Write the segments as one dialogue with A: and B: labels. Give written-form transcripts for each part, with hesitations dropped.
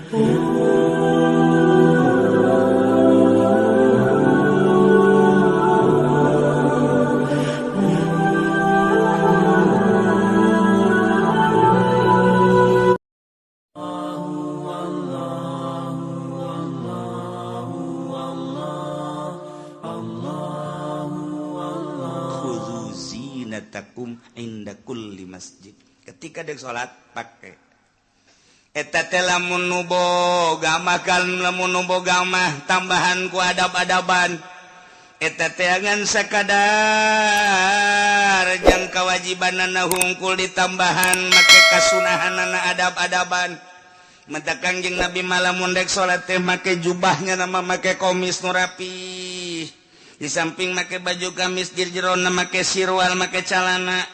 A: Khudzu zinatakum inda kulli masjid. Ketika dek salat pakai eta teh lamun nu boga mah kan lamun nu boga mah tambahan ku adab-adaban eta teh ngan sakadar jang kawajibanana hungkul ditambahan make kasunahanana adab-adaban. Mata Kangjeng Nabi malamun dek salat teh make jubahnya nama make komis nu rapi. Di samping make baju gamis jerona make sirwal make calana.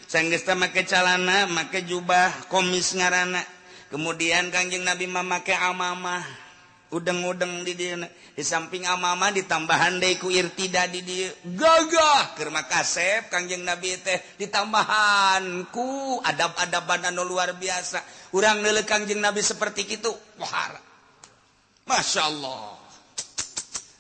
A: Sanggeus teh make calana make jubah komis ngaranna. Kemudian Kangjeng Nabi mah make amamah udeng-udeng di dieu. Di samping amamah ditambahan deui ku irtida di dieu. Gagah keur mah kasep Kangjeng Nabi teh ditambahan ku adab-adaban anu luar biasa. Urang neuleuh Kangjeng Nabi seperti kitu, wah. Masya Allah.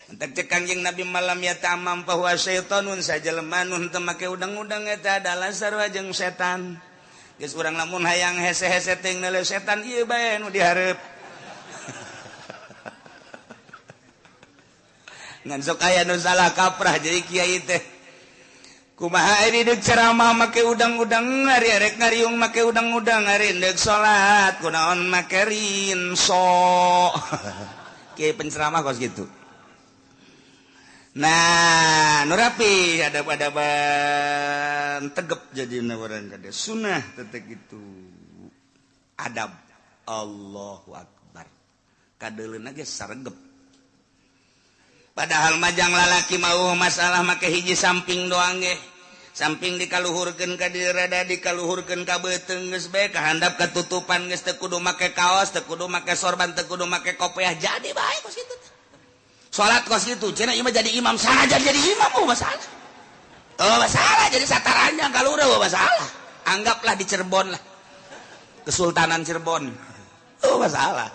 A: Entek cek Kangjeng Nabi malam ya tamam bahwa syaitonun sajelema nu teu make udeng-udeng eta adalah sarua jeung setan. Geus urang lamun hayang hese-hese teuing neuleuh setan ieu bae nu dihareup. Ngan sok aya nu salah kaprah jadi kiai teh. Kumaha ari deuk ceramah make udang-udang, ari arek ngariung make udang-udang, ari deuk salat kunaon make rinso. Kiai penceramah kos gitu. Nah, nu rapi adab-adaban tegep jadina urang kade sunah teh gitu. Adab Allahu akbar. Kadeuleuna ge saregep. Padahal majang lalaki mau masalah make hiji samping doang ge. Samping dikaluhurkeun ka dieu rada dikaluhurkeun ka beuteung geus bae kahandap katutupan geus teu kudu make kaos, teu kudu make sorban, teu kudu make kopiah jadi bae kos kitu. Salat kos kitu cenah ieu mah jadi imam sanajan jadi imam oh masalah. Oh masalah jadi sataranjang kalura oh masalah. Anggaplah di Cirebon lah. Kesultanan Cirebon. Oh masalah.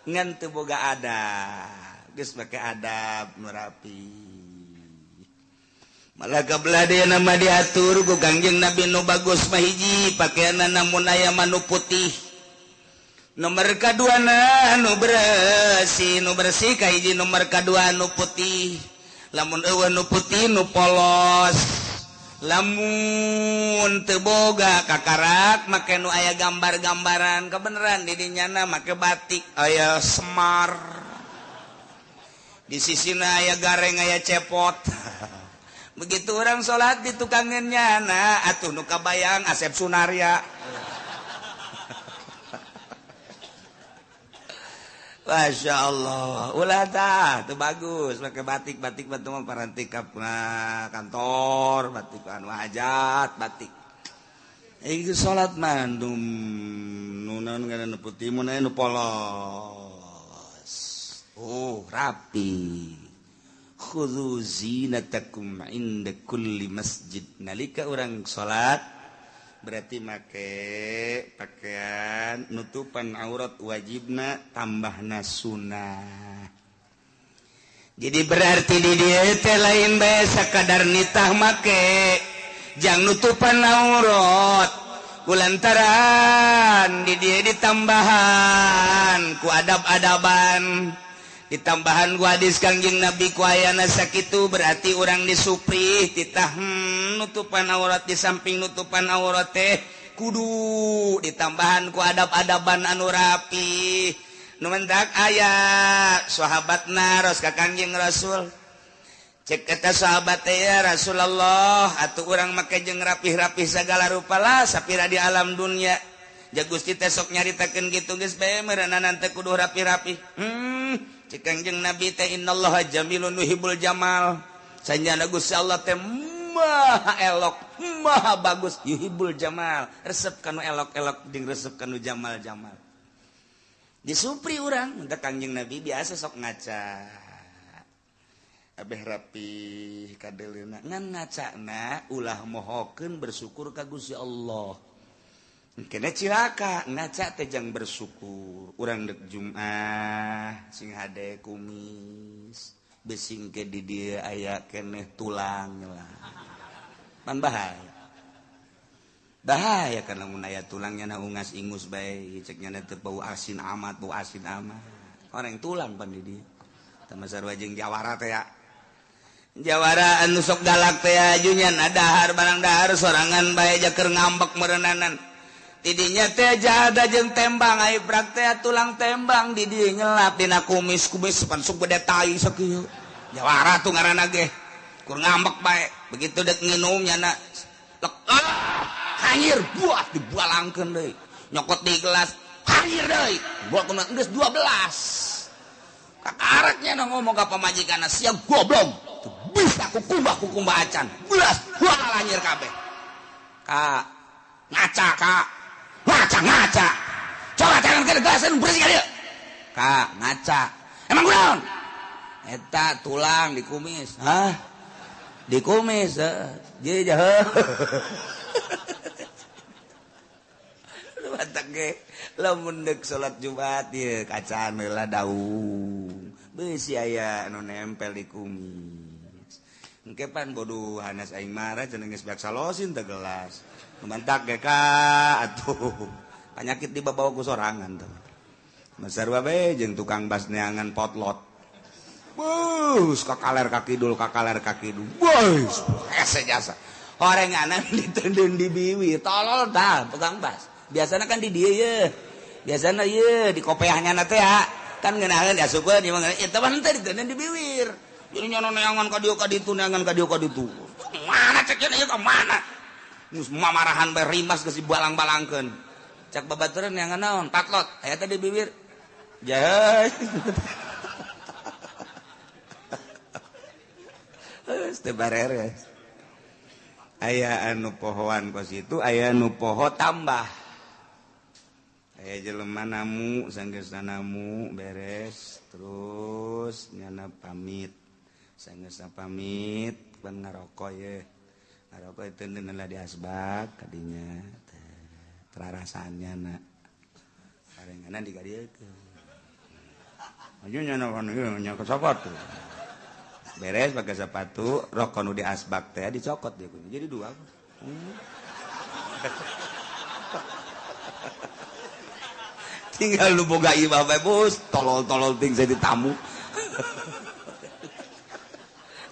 A: Ngan teu boga adab. Geus make adab nu rapi. Malah kabelah deui nama diatur ku Kangjeng Nabi nu bagus mah hiji pakaianna mun aya mah nu putih. Nomor kaduana nu bersih, nu bersih ka hiji nomor kadua nu putih. Lamun eueuh nu putih nu polos. Lamun teu boga kakarak make nu aya gambar-gambaran kebeneran di dinyana make batik aya semar. Di sisina aya gareng aya cepot. Begitu orang salat di tukangan nyana atuh nu kabayang Asep Sunarya. Masya Allah, ulah tah, teu bagus make batik, batik batu mah paranti ka kantor, batik anu hajat, batik. Ieu salat mah nu naon ngaranna putih mun aya nu polos. Oh, rapi. Khudzu zinatakum inda kulli masjid. Nalika urang salat berarti make pakaian nutupan aurat wajibna tambahna sunah. Jadi berarti di dieu teh lain bae sakadar nitah make jang nutupan aurat kulantaran di dieu ditambahan ku adab-adaban ditambahan ku hadis Kangjeng Nabi ku ayana sakitu berarti urang disuprih titah nutupan aurat di samping nutupan aurat teh kudu ditambahan ku adab-adaban anu rapi. Nu mentak aya sahabat naros ka Kangjeng Rasul. Cek eta sahabat teh ya Rasulullah atuh urang make jeung rapih-rapih sagala rupa lah sapira di alam dunia. Ja Gusti teh sok nyaritakeun kitu geus bae meureunana teh kudu rapi-rapi. Cek Kangjeng Nabi teh innallaha jamilun yuhibbul jamal. Sanjana Gusti Allah teh maha elok, maha bagus, yuhibbul jamal. Resep kanu elok-elok jeung resep kanu jamal-jamal. Disupri urang, teh Kangjeng Nabi biasa sok ngaca. Abeh rapi kadeuleuna ngan ngacana ulah mohokeun bersyukur ka Gusti Allah. Kena cilaka ngaca teh jang bersyukur. Urang dek Jumat sing hade kumis besing ke di dieu aya keneh tulang lah. Pan bahaya. Bahaya kana mun aya tulangnya na ungas ingus bae cek nya teh bau asin amat, bau asin amat. Orang tulang pan di dieu. Tah sarua jeung jawara teh ya. Jawara anu sok galak teh ajunya dahar barang dahar sorangan bae jaker ngambek meureunanan. Tidinya teh jada jeung tembang ai prak teh tulang tembang di dieu nyelap dina kumis-kumis pan sok gede tai sakieu. Jawara tuh ngaranna ge. Kur ngambek bae. Begitu dek nginum nyana lek hanyir buah dibualangkeun deui. Nyokot di gelas hanyir deui. Buah kumaha geus 12. Kakaraknya na ngomong ka pamajikanna sia goblok. Teu bisa kukumbah acan. Belas buah hanyir kabeh. Ka ngaca ka ngaca coba jangan ke gelasan bersih kali kak ngaca emang kunaon eta tulang dikumis hah dikumis jadi jahe batak ge lamun deuk salat Jumat ieu kacaan heula daung beusi aya anu nempel di kumis engke pan bodoh hanas aing marah cenah geus beak salosin teh gelas mantak ge ka atuh penyakit dibawa ku sorangan tuh masarwa bae jeung tukang bas neangan potlot bus kakaler ka kidul bus hese jasa horenganan diteundeun di biwi tolol tah tukang bas biasana kan di dieu ye biasana ye di kopeahnya na teh kan ngeunaheun diasupkeun ieu mah eta mah henteu diteundeun di biwir jadi nyono neangan ka dieu ka ditu neangan ka dieu ka ditu mana cek ieu ka mana geus mamarahan bae rimas geus dibalang-balangkeun cak babaturan yang naon patlot aya teh di bibir jahe geus teu bareres aya anu pohoan kos itu aya anu poho tambah aya jelema namu sanggeusna namu beres terus nyana pamit sanggeusna pamit pan ngaroko ye ngaroko itu lah di asbak kadinya terarasannya nak karenganan dikadiekeun aja nyana kan ieu nya ke sepatu beres pakai sepatu rokok nu di asbak teh dicokot dia jadi dua. Tinggal lu boga imah bae bos tolol-tolol ting jadi tamu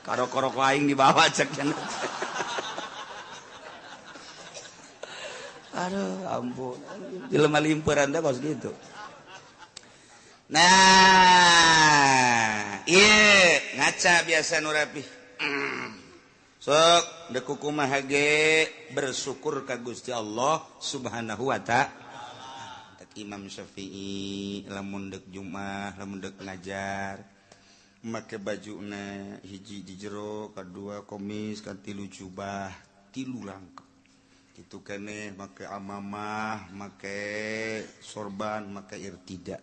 A: karok-karok aing dibawa cek cenah. Aduh ampun jelema limpuran teh kos gitu. Nah ieu ngaca biasa nu rapih. Sok deuk kumaha ge bersyukur ka Gusti Allah Subhanahu wa ta'ala. Imam Syafi'i lamun deuk Jumat lamun deuk ngajar make bajuna hiji di jero kadua komis katilu jubah tilu langkep itu keneh make amamah make sorban make irtida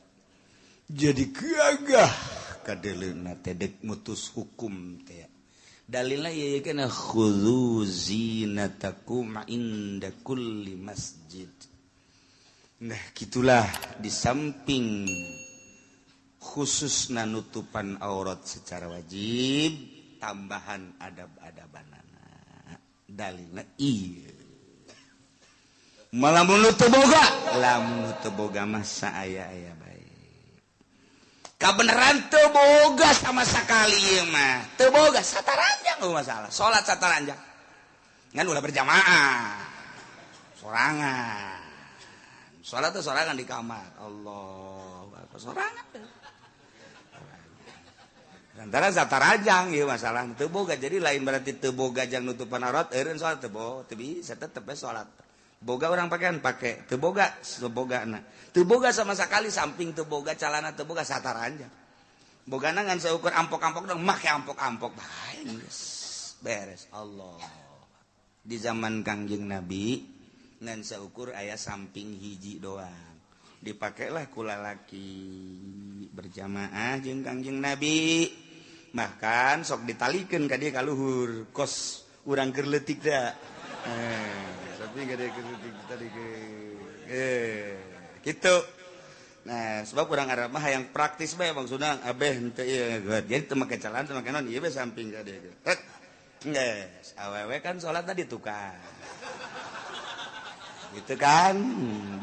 A: jadi gagah kadeleuna teh deuk mutus hukum teh dalilna ieu kana khudzu zinatakum inda kulli masjid. Nah gitulah di samping khusus nutupan aurat secara wajib tambahan adab-adabanana dalilna ieu malah mun teu boga lamun teu boga mah saaya-aya bae kabeneran teu boga sama sekali ieu mah teu boga sataranjang masalah salat sataranjang ngan ulah berjamaah sorangan salat tuh sorangan di kamar Allah sorangan antara sataranjang ieu masalah teu boga jadi lain berarti teu boga jang nutupan aurat eureun salat teu boga teu bisa tetep we salat boga orang pakaian pake teu boga sebogana teu boga sama sekali samping teu boga calana teu boga sataranjang bogana ngan saukur ampok-ampok dong make ampok-ampok bae geus beres Allah di zaman Kangjeng Nabi ngan saukur aya samping hiji doang dipakailah ku lalaki berjamaah jeung Kangjeng Nabi bahkan sok ditalikeun ka dieu ka luhur kos urang keur leutik da tapi gak ada kritik tadi ke. Gitu. Nah, sebab urang Arab mah hayang praktis bae maksudna abeh henteu ieu. Jadi teu make celana, teu make naon, ieu bae samping ka dieu. Tek. Geus, awewe kan salat di tukang. Gitu kan.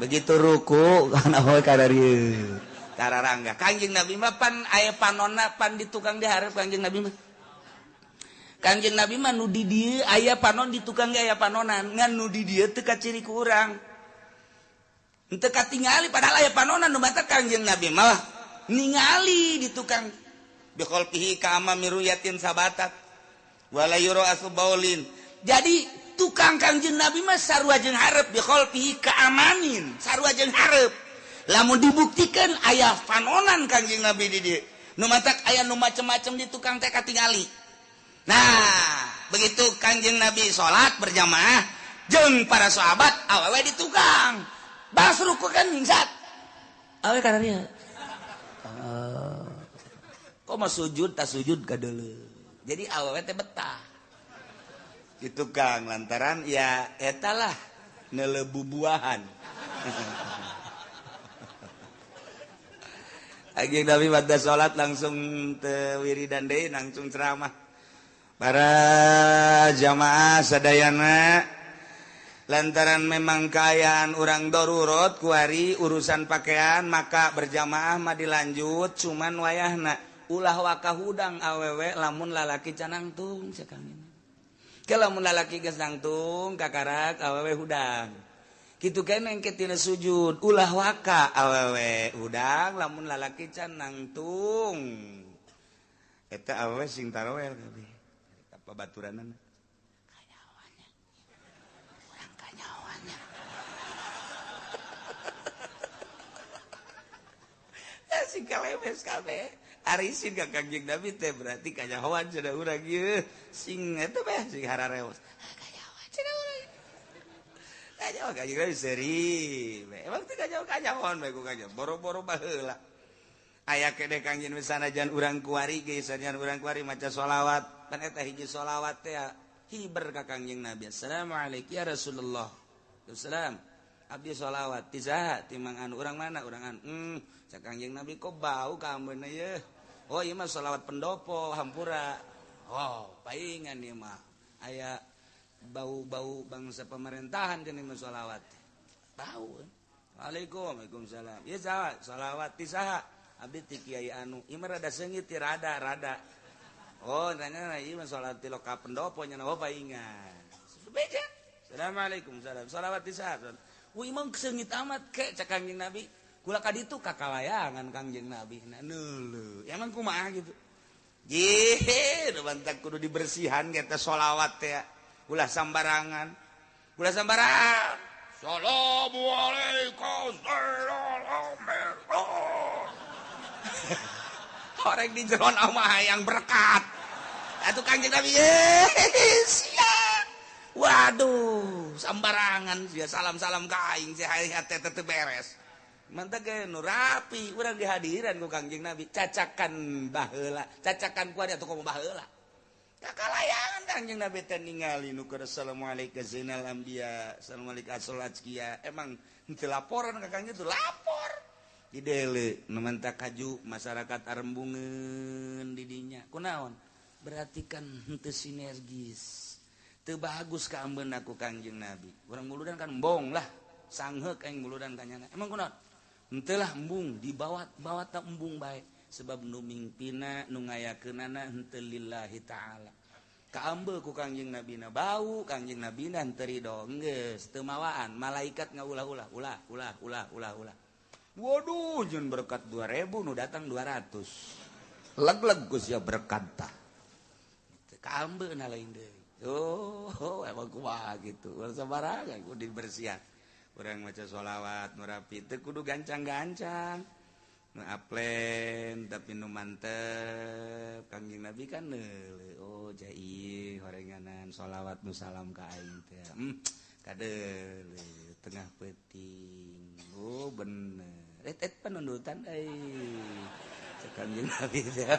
A: Begitu ruku kan awewe ka dieu. Tararangga. Kangjeng Nabi mah pan aya panonna pan di tukang dihareup Kangjeng Nabi mah. Kangjeng Nabi mah nu di dieu aya panon di tukang ge aya panonan, ngan nu di dieu teu kaciri ku urang. Henteu katingali padahal aya panonan nu mata Kangjeng Nabi mah ningali di tukang biqalbihi ka amami ruyatin sabatat wala yura asbaulin. Jadi tukang Kangjeng Nabi mah sarua jeung hareup biqalbihi ka amanin, sarua jeung hareup. Lamun dibuktikan aya panonan Kangjeng Nabi di dieu. Nu matak aya nu macem-macem di tukang teh katingali. Nah, begitu Kangjeng Nabi salat berjamaah jeung para sahabat awewe di tukang. Bas ruku kan mingsat. Awe kana dia. Kok mah sujud tak sujud ka deuleu. Jadi awewe teh betah. Gitu Kang, lantaran ya eta lah neuleu bubuahan. Kangjeng Nabi pada salat langsung teu wiridan deui, langsung ceramah. Para jamaah sadayana, lantaran memang kaayaan urang darurat kuari urusan pakaian maka berjamaah mah dilanjut, cuman wayahna ulah waka hudang awewe lamun lalaki canangtung cek kami. Ke lamun lalaki geus nangtung kakarak awewe hudang. Kitu keneh engke tina sujud ulah waka awewe hudang lamun lalaki canangtung. Eta awewe sing tarawel kabeh. Apa baturanana? Kanyawannya. Urang kanyawannya. Sing kalemes kabeh. Arisin ka Kangjeng Nabi teh berarti kanyahoan cenah urang ieu. Sing eta bae sing harareos. Kanyahoan cenah urang. Kanyahoan Kangjeng Nabi seuri. Emang teh kanyahoan bae ku kanyahoan. Boro-boro baheula. Aya keneh Kangjeng Nabi sanajan urang kuari ge sanajan urang kuari maca sholawat. Pan eta hiji sholawat teh hiber ka Kangjeng Nabi. Assalamualaikum ya Rasulullah. Assalam. Abdi sholawat ti saha ti mang anu urang mana urang anu. Cak Kangjeng Nabi kok bau kaambeuna ye. Oh ieu mah sholawat pendopo hampura. Oh paingan ieu mah aya bau-bau bangsa pemerintahan cenah mah sholawat. Bau. Waalaikum, waalaikumsalam. Ieu saha sholawat ti saha? Abdi ti kiai anu. Ieu mah rada seungit ti rada-rada. Oh nanya ieu mah sholawat ti loka pendopo nya oh paingan. Beja. Assalamualaikum salam. Sholawat ti saha? Wih emang seungit amat ke cak Kangjeng Nabi. Kula ka ditu kakalayangan Kangjeng Nabi. Nah neuleuh. Emang kumaha gitu. Jih, nu bantak kudu dibersihan ge teh sholawat teh. Ulah sambarangan. Ulah sambarangan. Assalamualaikum. Orang di jeron mah hayang berkat. Atuh Kangjeng Nabi siap. Waduh, sambarangan sia salam-salam ka aing sia hate teh beres. Mantap ge nu rapi urang dihadiran ku Kangjeng Nabi, cacakan baheula, cacakan ku atuh komo baheula. Kakalayangan Kangjeng Nabi teh ningali nu keur assalamualaikum zainal anbiya, assalamualaikum asal azkiya. Emang henteu laporan ka Kangjeng tuh lapor. Di deule nu menta kaju masyarakat arembungeun di dinya. Kunaon? Berarti kan henteu sinergis. Teu bagus ka ambeuna ku Kangjeng Nabi. Urang muludan kan embong lah, sangheuk aing muludan ka nyana. Emang kunaon? Henteu lah embung, dibawa-bawa ta embung bae sebab nu mingpina nu ngayakeunana henteu lillahi taala. Kaambe ku Kangjeng Nabi na bau, Kangjeng Nabi na henteu ridho geus teu mawaan, malaikat ngaulah-ulah, ulah ulah ulah ulah ulah. Waduh, jeung berkat 2000 nu datang 200. Leg-leg ku sia berkat tah. Kaambe na lain deui. Oh, emang kumaha gitu. Urang sabarangan kudu dibersihan. Urang maca sholawat nu rapi teu kudu gancang-gancang. Nu aplen tapi nu mantep. Kangjeng Nabi kan neuleuh. Oh, jai horenganan sholawat nu salam ka aing teh. Kadeuleuh tengah peuting. Oh, bener. Et panundutan euy. Cek Kanjeng Nabi teh.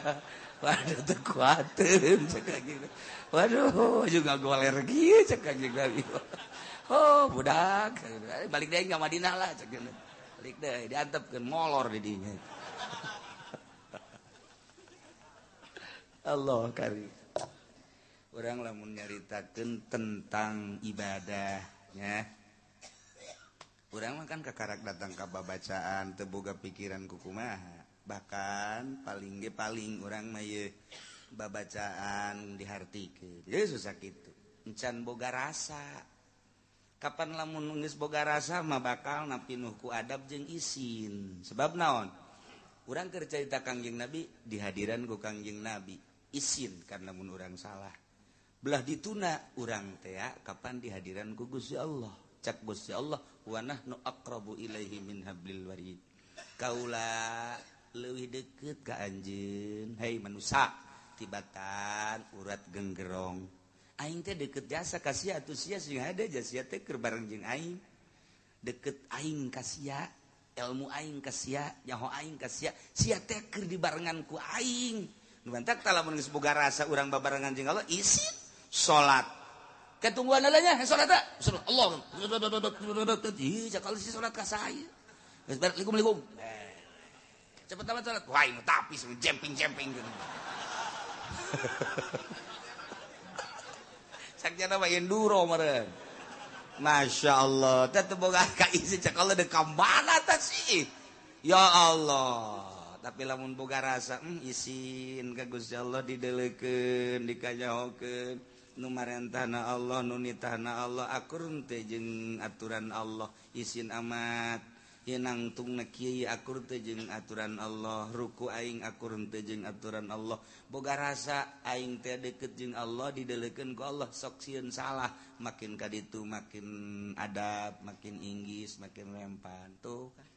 A: Waduh teu kuateun cek Kanjeng. Waduh juga goler kieu cek Kanjeng Nabi. Oh budak, balik deui ka Madinah lah cek. Balik deui diantepkeun molor di dinya. Allah karim. Urang lamun nyaritakeun tentang ibadahnya. Urang mah kan kakarak datang ka babacaan teu boga pikiran kukumaha. Bahkan paling ge paling urang mah ieu babacaan dihartikeun. Ye susah kitu. Encan boga rasa. Kapan lamun geus boga rasa mah bakal napinuh ku adab jeung isin. Sebab naon? Urang keur carita Kangjeng Nabi dihadiran ku Kangjeng Nabi. Isin karena mun urang salah. Belah dituna urang teh kapan dihadiran ku Gusti Allah. Cak Gusti Allah wa nahnu aqrabu ilaihi min hablil warid. Kaula leuwih deukeut ka anjeun hei manusa tibatan urat genggerong. Aing teh deukeut jasa ka sia atuh sia sing hade sia teh keur bareng jeung aing. Deukeut aing ka sia, ilmu aing ka sia, nyaho aing ka sia, sia teh keur dibarengan ku aing. Nu bantak tah lamun geus boga rasa urang babarengan jeung Allah isin salat. Ketungguan alanya salat teh. Allah. Ih, cakal si salat ka saya. Geus barek likum-likum. Cepet amat salat. Wah, ini tapis jemping-jemping gitu. Sakjana mah enduro meureun. Masya Allah, teh teu boga ka isi cak Allah deuk ka mana tah sih. Ya Allah. Tapi lamun boga rasa isin ka Gusti Allah dideulekeun, dikanyahokeun. Nu marentahna Allah, nu nitahna Allah, akur teh jeung aturan Allah, isin amat. Ieu nangtungna kieu akur teh jeung aturan Allah, ruku aing akur teh jeung aturan Allah. Boga rasa aing teh deukeut jeung Allah, dideulekeun ku Allah, sok sieun salah. Makin ka ditu makin adab, makin inggis, makin lempan tuh kan.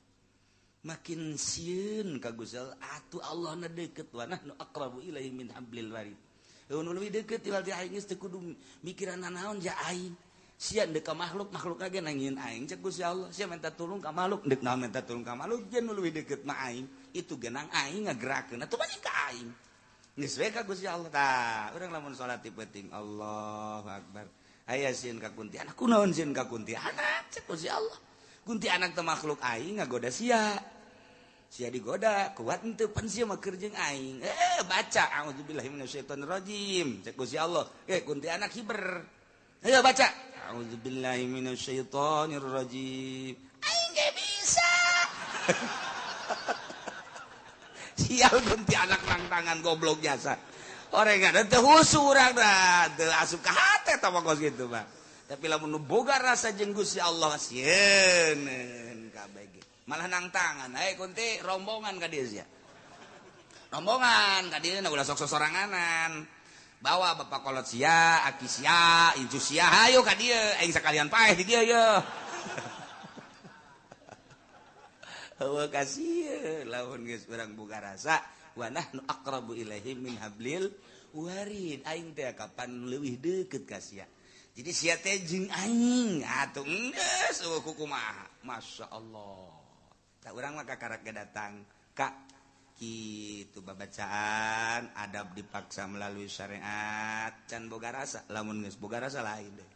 A: Makin sieun ka Gusti Allah, atuh Allah na deukeut wa nahnu aqrabu ilaihi min hablil warid. Nu leuwih deukeut ti aing geus teu kudu mikiran nanaon ja aing. Sia deuk ka makhluk, makhluk ge nangieun aing cek Gusti Allah. Sia minta tulung ka makhluk, deuk naon minta tulung ka makhluk, jeung nu leuwih deukeut mah aing. Itu genang aing ngagerakeun atuh banyak ka aing. Geus we ka Gusti Allah tah. Urang lamun salat ti peuting Allahu akbar. Aya sieun ka kuntianak, kunaon sieun ka kuntianak cek Gusti Allah. Kuntianak teh makhluk aing ngagoda sia. Sia digoda kuat henteu pan sia mah keur jeung aing. Baca auzubillahi minasyaitonirrajim cek Gusti Allah. Kuntianak hiber. Ayo baca auzubillahi minasyaitonirrajim. Aing ge bisa. Sial kuntianak nang tangan goblok jasa. Orang ada teu husu urang da teu asup ka hate tah kos kitu mah. Tapi lamun nu boga rasa jeung Gusti Allah sieun kabeh. Malah nang tangan, hey kunti rombongan ka dieu sia. Rombongan ka dieu ulah sok sosoranganan. Bawa bapak kolot sia, aki sia, incu sia, hayu ka dieu, aing sakalian paeh di dieu ye. Heueuh kasieun lamun geus urang boga rasa wa nahnu aqrabu ilaihi min hablil warid. Aing teh kapan leuwih deukeut ka sia. Jadi sia teh jeung aing atuh geus eueuh kumaha. Masya Allah. Tak urang mah kakarak datang ka kitu babacaan adab dipaksa melalui syariat can boga rasa lamun geus boga rasa lain deui.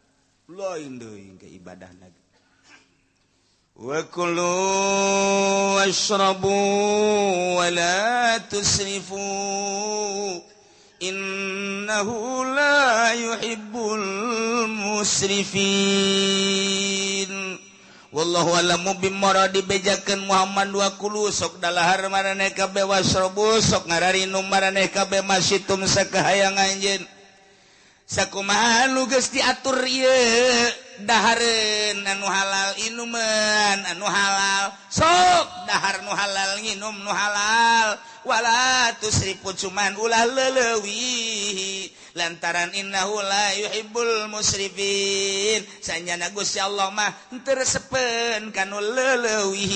A: Lain deui ke ibadahna. Wa kulu washrabu wa la tusrifu innahu la yuhibbul musrifin. Wallahu alamu bimoradi bejakeun Muhammad wa kulu sok dalahar maraneh kabeh wasrobu sok ngararinum maraneh kabeh masitum sakahayang anjeun. Sakumaha nu geus diatur ieu dahareun anu halal inuman anu halal sok dahar nu halal nginum nu halal wala tusrifu cuman ulah leuwih lantaran innahu la yuhibbul musrifin sanyana Gusti Allah mah teu resepeun kanu leuwih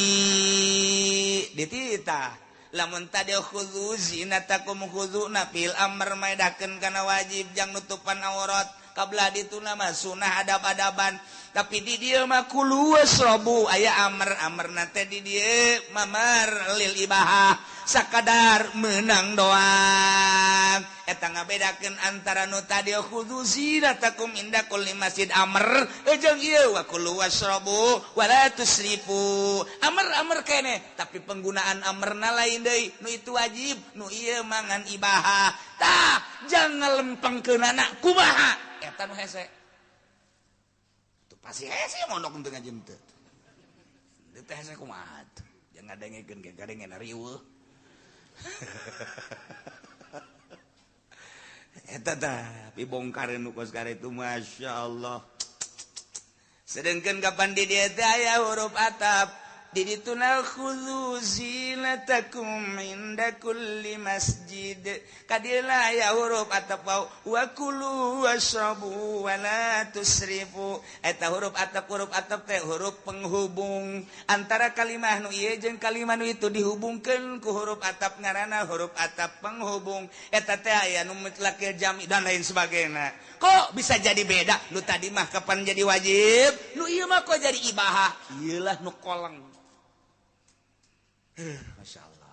A: dititah lamun tadi khudzu zinatakum khudzu fil amr maedakeun kana wajib jang nutupan aurat kabla dituna mah sunah adab-adaban tapi di dieu mah kulu wasrabu aya amr-amrna teh di dieu mamar lil ibahah Sakadar menang doang. Eta ngabedakeun antara nu tadi khudzu zinatakum inda kulli masjid amr jeung ieu wa kulu wasrabu wala tusrifu. Amr-amr kene, tapi penggunaan amrna lain deui. Nu itu wajib, nu ieu mangan ibahah. Tah, jangan lempengkeunana kumaha? Eta nu hese. Tuh pasti hese mondok teu ngaji teu. Teu hese kumaha tuh? Jangan ngadengekeun ge gadengena riweuh. Eta tah dibongkar nu kos itu Masya Allah. Sedangkan kapan di dieu teh aya huruf atap di ditu na khudzu zinatakum inda kulli masjid. Kadieu aya huruf atap wa kulu wasrabu wa la tusrifu. Eta huruf atap teh huruf penghubung antara kalimah nu ieu jeung kalimah nu itu dihubungkeun ku huruf atap ngaranna huruf atap penghubung. Eta teh aya nu mutlakil jami dan lain sebagainya. Kok bisa jadi beda? Nu tadi mah kapan jadi wajib, nu ieu mah kok jadi ibahah? Ieulah nu koleng. Masya Allah.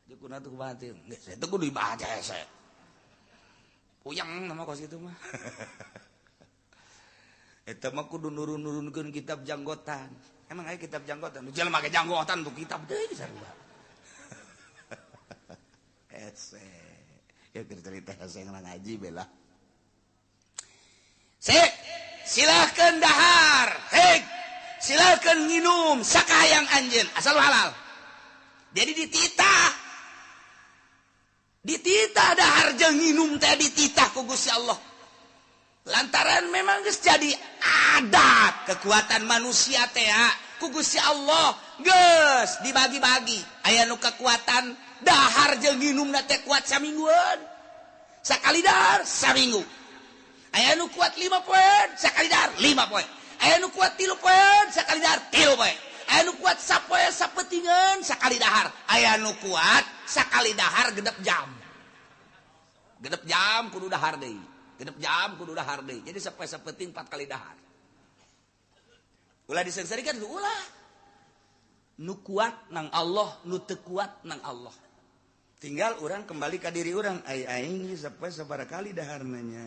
A: Dia kuna tuh batin. Nggak, saya tuh kudu ibahah hese. Puyeng nama kos itu mah. Eta mah kudu nurun-nurunkeun kitab janggotan. Emang aya kitab janggotan? Nu jelema make janggotan tuh kitab deui sarua. Hese. Ya cerita hese ngaji bela. Sik, silakan dahar. Hei, silakan minum sakahayang anjeun asal halal. Jadi dititah. Dititah dahar jeung nginum teh dititah ku Gusti Allah. Lantaran memang geus jadi adat kekuatan manusia teh ku Gusti Allah geus dibagi-bagi. Aya nu kekuatan dahar jeung nginumna teh kuat samingguan. Sakali dahar saminggu. Aya nu kuat 5 poe, sakali dahar 5 poe. Aya nu kuat 3 poe, sakali dahar 3 poe. Aya nu kuat sapoe sapetingan sakali dahar. Aya nu kuat sakali dahar genep jam. Genep jam kudu dahar deui. Genep jam kudu dahar deui. Jadi sapoe sapeting 4 kali dahar. Ulah disengsarikan ulah. Nu kuat nang Allah, nu teu kuat nang Allah. Tinggal urang kembali ka diri urang, ai aing sapoe sabaraha kali daharna nya.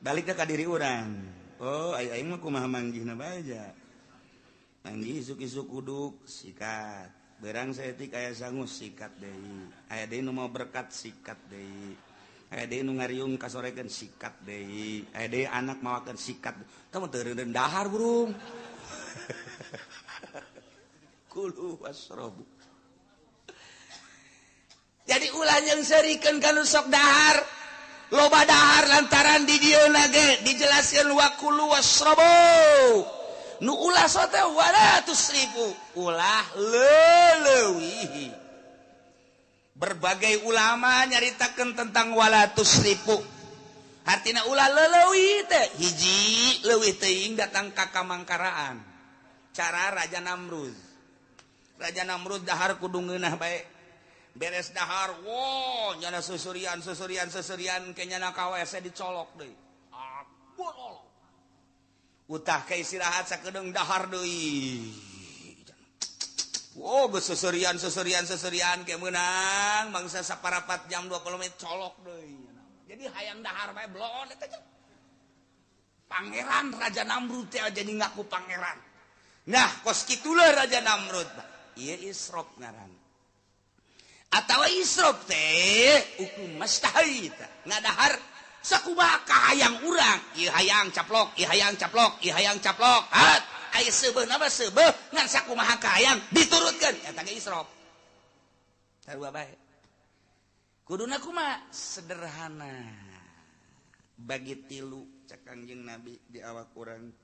A: Balik ka diri urang. Oh, ai aing mah kumaha manggihna bae ja. Manggih isuk-isuk uduk sikat. Berang saeutik aya sangu sikat deui. Aya deui nu mau berkat sikat deui. Aya deui nu ngariung kasorekeun sikat deui. Aya deui anak mawakeun sikat. Tah mah teu reundeun dahar burung. Kulu wasrobu. Jadi ulah jeung seurikeun ka nu sok dahar. Loba dahar lantaran di dieu ge dijelaskeun wa kulu wasrobu. Nu ulah sote wala tusrifu, ulah leleuwihi. Berbagai ulama nyaritakeun tentang wala tusrifu. Hartina ulah leleuwih teh hiji leuwih teuing datang ka kamangkaraan. Cara Raja Namrud. Raja Namrud dahar kudu ngeunah bae. Beres dahar, wo nyana susurian susurian susurian ke nyana ka WC dicolok deui. Ah, bolol. Utah ke istirahat sakedeung dahar deui. Wow, geus seserian seserian seserian ke meunang mangsa saparapat jam 20 menit colok deui. Jadi hayang dahar bae blon eta. Pangeran Raja Namrud teh jadi ngaku pangeran. Nah, kos kitulah Raja Namrud. Ieu israf ngaran. Atawa israf teh hukum mastahita ngadahar sakumaha kahayang urang, ieu hayang caplok, ieu hayang caplok, ieu hayang caplok. Hat, aya seubeuh nama seubeuh ngan sakumaha kahayang diturutkeun eta ge israf. Sarua bae. Kuduna kumaha? Sederhana. Bagi tilu cek Kangjeng Nabi di awak urang.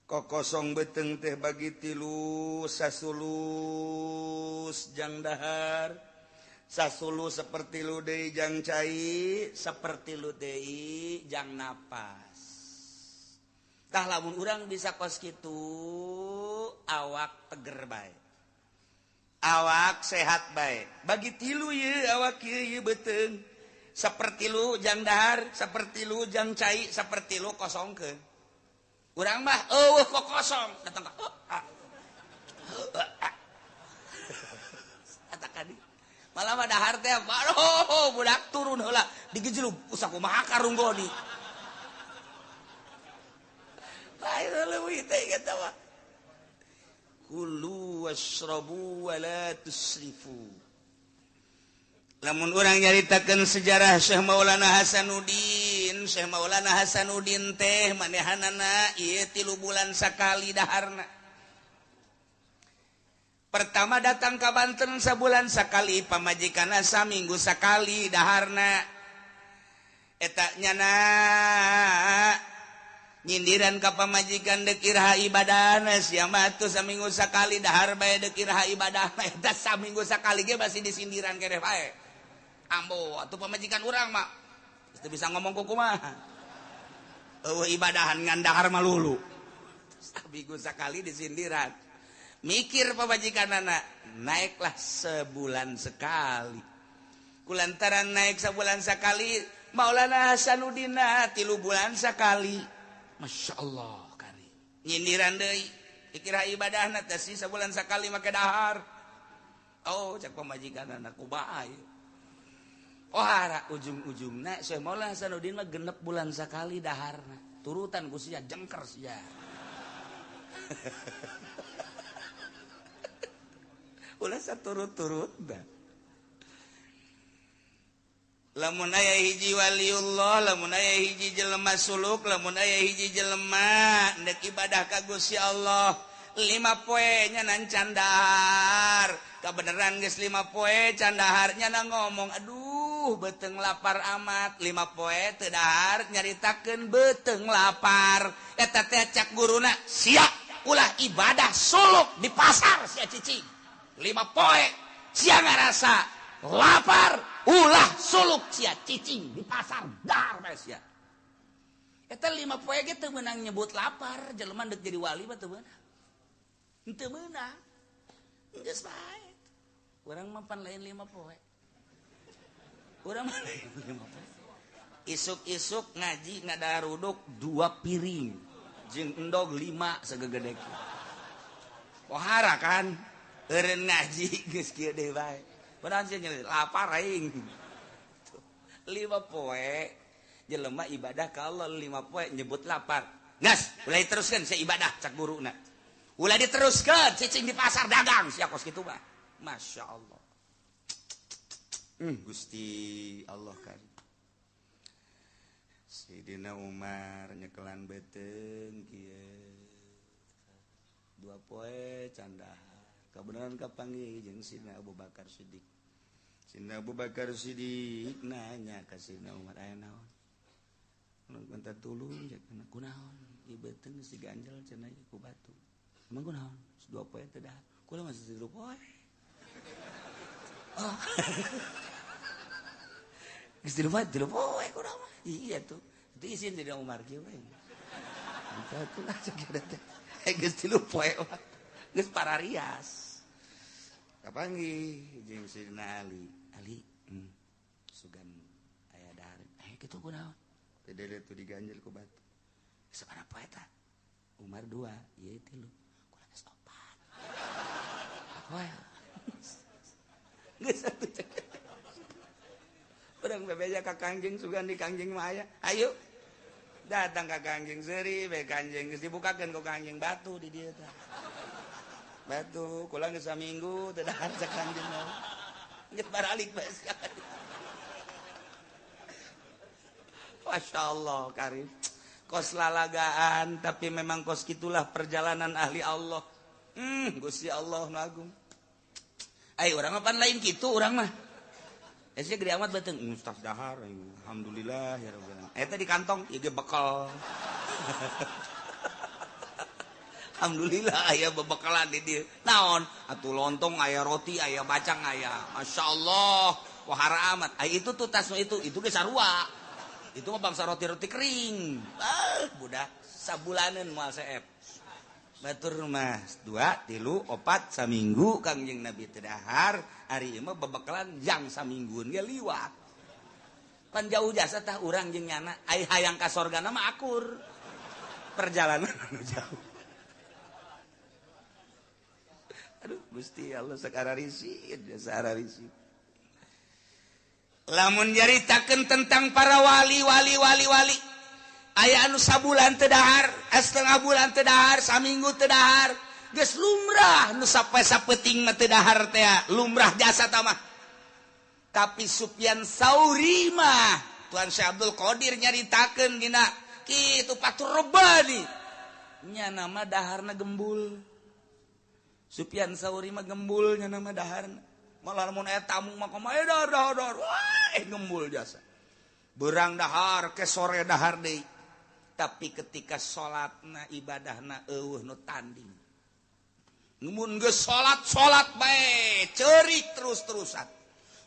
A: Kokosong beuteung teh bagi tilu sasulus jang dahar. Sasulu seperti lu deui jang cai, seperti lu deui jang napas. Tah lamun urang bisa kos kitu, awak teger bae. Awak sehat bae. Bagi tilu ye awak ieu ye beuteung. Seperti lu jang dahar, seperti lu jang cai, seperti lu kosongkeun. Urang mah eueuh kok kosong, datang ka. Eta kadi. Malah mah dahar teh aduh budak turun heula digejelug usah kumaha karunggoni. Lain leuwih teh eta mah. Kulu washrabu wa la tusrifu. Lamun urang nyaritakeun sejarah Syekh Maulana Hasanuddin, Syekh Maulana Hasanuddin teh manehanana ieu 3 bulan sakali daharna. Pertama datang ke Banten sabulan sakali, pamajikanna saminggu sakali daharna. Eta nyana nyindiran ka pamajikan deuk iraha ibadahna sia mah atuh saminggu sakali dahar bae deuk iraha ibadahna eta saminggu sakali ge masih disindiran keneh bae. Ambo atuh pamajikan urang mah teu bisa ngomong kumaha. Eueuh ibadahan ngan dahar malulu. Saminggu sakali disindiran. Mikir pamajikanana naiklah sebulan sekali. Kulantaran naik sebulan sekali Maulana Hasanuddin 3 bulan sekali. Masya Allah kari nyindiran deui dikira ibadahna teh sih sebulan sekali make dahar. Oh cek pamajikanana kumaha ieu. Oh hara ujung-ujungna Syekh Maulana Hasanuddin mah 6 bulan sekali daharna. Turutan ku sia jengker sia. Ulah saturut-turut dah. Lamun aya hiji waliullah, lamun aya hiji jelema suluk, lamun aya hiji jelema ndek ibadah ka Gusti Allah, 5 poe nya nan candahar. Kabeneran geus 5 poe candahar nya na ngomong, aduh beuteung lapar amat, 5 poe teu dahar nyaritakeun beuteung lapar. Eta teh cak guruna, sia ulah ibadah suluk di pasar sia cicing. 5 poe sia ngarasa lapar ulah suluk sia cicing di pasar dahar bae sia. Eta 5 poe ge teu meunang nyebut lapar, jelema deuk jadi wali mah teu meunang. Teu meunang. Geus bae. Urang mah pan lain 5 poe. Urang mah lain 5 poe. Isuk-isuk ngaji ngadaruduk 2 piring jeung endog 5 sagegede. Pohara kan? Eureun ngaji geus kieu deui bae. Padahal sia lapar aing. 5 poe jelema ibadah ka Allah 5 poe nyebut lapar. Gas, ulah diteruskeun sia ibadah cak guruna. Ulah diteruskeun cicing di pasar dagang sia kos kitu mah. Masya Allah. Gusti Allah kan. Sidina Umar nyekelan beuteung kieu. 2 poe candahar. Kebenaran kapanggih jeung Sidina Abu Bakar Siddiq. Sidina Abu Bakar Siddiq nanya ka Sidina Umar aya naon? Mun minta tulung cek kunaon? Ieu beuteung geus diganjel cenah ku batu. Emang kunaon? 2 poe teh dahar. Kula masih 3 poe. Oh. Geus 3 poe kunaon mah? Iya tuh. Itu isin Sidina Umar kieu we. Minta tulung cek teh. Geus 3 poe mah. Geus pararias. Kapanggih jeung Sidina Ali. Ali, sugan aya dahar. Kitu kunaon? Teh dele tuh diganjel ku batu. Sabaraha poe eta? Umar 2, ieu 3. Kula geus 4. Poe. Geus atuh cek. Urang bebeja ka Kangjeng sugan di Kangjeng mah aya. Ayo. Datang ka Kangjeng seuri bae Kangjeng geus dibukakeun ku Kangjeng batu di dieu tah. Batu kula geus saminggu teu dahar cak Kangjeng mah. Geus baralik bae sia. Masya Allah karim. Kos lalagaan tapi memang kos gitulah perjalanan ahli Allah. Gusti Allah nu agung. Ai urang mah pan lain kitu urang mah. Sia gede amat beuteung mustaf dahar alhamdulillah ya rabbil alamin. Eta di kantong ieu ge bekal. Alhamdulillah aya bebekalan di dieu. Naon? Atuh lontong aya roti aya bacang aya. Masyaallah, wahara amat. Ai itu tuh tas itu ge sarua. Itu mah bangsa roti-roti kering. Ah, budak sabulaneun moal seep. Batur mah 2, 3, 4 saminggu Kangjeng Nabi teu dahar, ari ieu mah bebekalan jang saminggueun ge liwat. Pan jauh jasa tah urang jeung nyana, ai hayang ka sorgana mah akur. Perjalanan anu jauh. Aduh Gusti Allah sakara risid, sakara risid. Lamun nyaritakeun tentang para wali wali wali wali, aya anu sabulan teu dahar, setengah bulan teu dahar, saminggu teu dahar, geus lumrah nu sampai sapeuting mah teu dahar teh, lumrah jasa tah mah. Tapi Sufyan Sauri mah Tuan Syekh Abdul Qadir nyaritakeun dina kitu Fathur Rabbani, nya nama daharna gembul. Sufyan Sauri mah gembul nya nama daharna. Malah mun aya tamu mah kumaha dahar dahar dahar, wah gembul jasa. Berang dahar ke sore dahar deui. Tapi ketika salatna ibadahna eueuh nu tanding. Mun geus salat salat bae ceurik terus-terusan.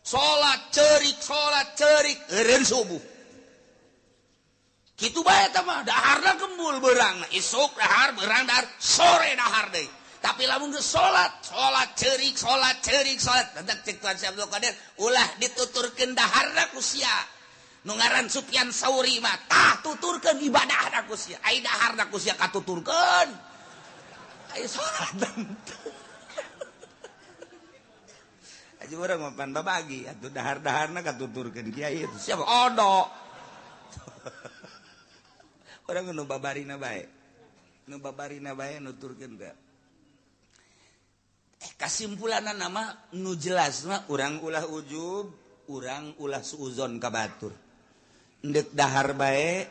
A: Salat ceurik salat ceurik eureun subuh. Kitu bae eta mah daharna gembul beurangna, isuk dahar beurang dahar, sore dahar deui. Tapi lamun geus salat, salat ceurik, salat ceurik, salat. Tetep cek Tuan Syekh Abdul Qadir, ulah dituturkeun daharna ku sia. Nu ngaran Sufyan Sauri mah tah tuturkeun ibadahna ku sia. Ai daharna ku sia katuturkeun. Ai salat teu. Aja urang mah pan babagi atuh dahar-daharna katuturkeun kiai itu. Siapa odo. Urang nu babarina bae. Nu babarina bae nuturkeun teh. Kasimpulanna nama nu jelas mah urang ulah ujub, urang ulah suuzon ka batur. Endek dahar bae,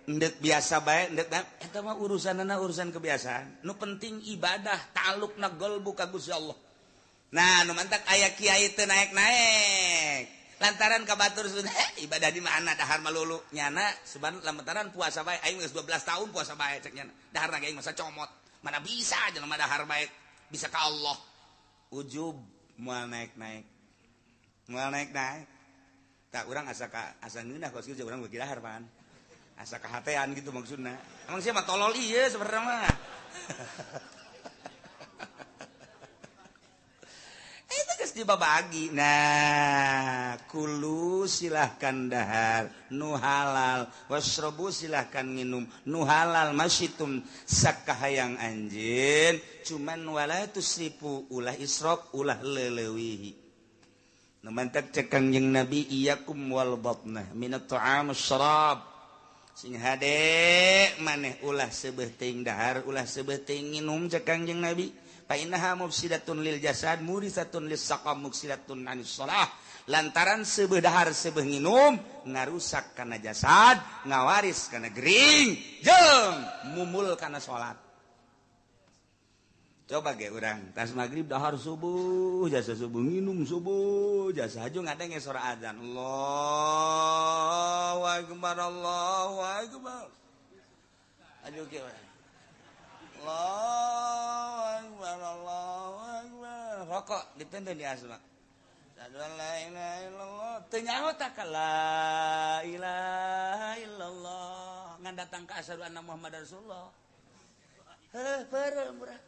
A: endek biasa bae, endek eta mah urusanana urusan kebiasaan. Nu penting ibadah ta'alluqna qalbu ka Gusti Allah. Nah, nu mantak aya kiai teu naek-naek. Lantaran ka batur ibadah di mana dahar malulu nyana seban lantaran puasa bae aing geus 12 tahun puasa bae cek nyana. Daharna ge aing masa comot. Mana bisa jelema dahar bae bisa ka Allah. Ujub moal naek-naek. Moal naek-naek. Tak urang asa ka asa ngeunah kos kieu urang beuki dahar pan. Asa kahatean gitu maksudna. Emang sia mah tolol ieu sebenarnya mah. Itu geus dibabagi. Nah, kulu silahkan dahar nu halal, wasrobu silahkan nginum nu halal masyitum sakahayang anjeun, cuman wala tusrifu ulah israf ulah leulewihi. Nu mantak cek Kangjeng Nabi iyyakum wal batnah minat ta'am syarab. Sing hade maneh ulah seubeuh teuing dahar, ulah seubeuh teuing nginum cek Kangjeng Nabi. Fa innaha mufsidatun lil jasad murisatun lis saqam muksidatun anis shalah. Lantaran seubeuh dahar seubeuh nginum ngarusak kana jasad, ngawaris kana gering, jeung mumul kana salat. Coba ge urang tas magrib dahar subuh, jasa subuh nginum subuh, jasa haju ngadenge sora azan. Allahu akbar, Allahu akbar. Aduh ge. Allahu akbar, Allahu akbar. Rokok ditenten di asma. Asyhadu an la ilaha illallah. Teu nyaho tah ka la ilaha illallah. Ngan datang ka asyhadu anna Muhammadar Rasulullah. Heuh, peureum murah.